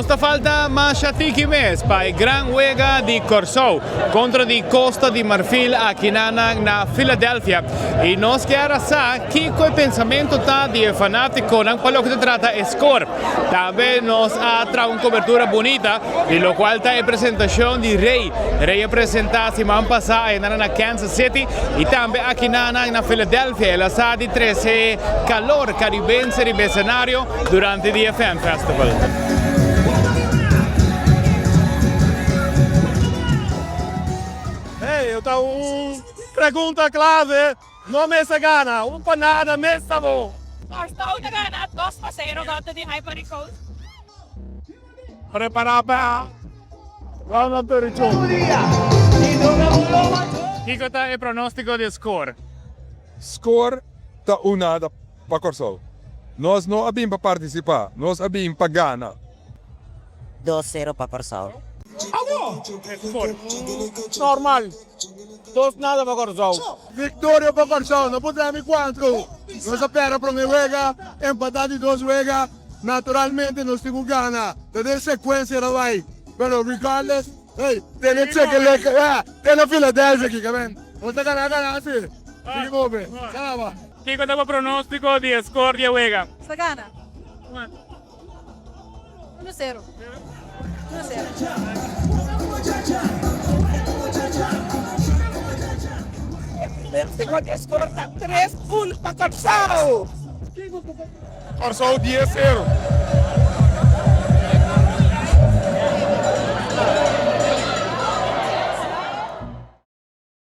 Nos ta falta masha tiki mes pa e gran wega di Kòrsou kontra di Kosta di Marfil akinanan na Philadelphia i nos kier a sa kiko e pensamentu ta di e fanátikonan pa loke ta trata e skor. Tambe nos a traha un kobertura bunita di lokual ta e presentashon di Rey. Rey a presentá siman pasá ayinana na Kansas City i tambe akinanan na Philadelphia. El a sa di trese kalor karibense riba e senario. Durante di e Fan Festival. Hey, eu ta un pregunta clave, no mester gana, un pa nada mes ta bon. Kòrsou ta gana 2-0 kontra di Ivory Coast. Prepara pa round of 32. Kiko ta e pronóstiko di e score? Score ta un nada pa Kòrsou. Nos no a bin pa partisipá, nos a bin pa gana. Dos sero pa Kòrsou. Normal, dos nada pa Kòrsou. Viktoria pa Kòrsou, no por traha mi kuantu. Nos a pèrdè promé wega, empatá di dos wega, naturalmente nos tin ku gana. Ta den sekuensia ta bai, pero regardless, hey, tene chekeleke, ya, tene Philadelphia kikamen. Nos ta gana gana si. Sigui move. Kaba. Kiko ta bo pronóstiko di e skor di e wega? Nos ta gana. Kuantu? Uno sero. Uno sero. Pronóstiko di e skor ta tres uno pa Kòrsou. Kòrsou dies sero.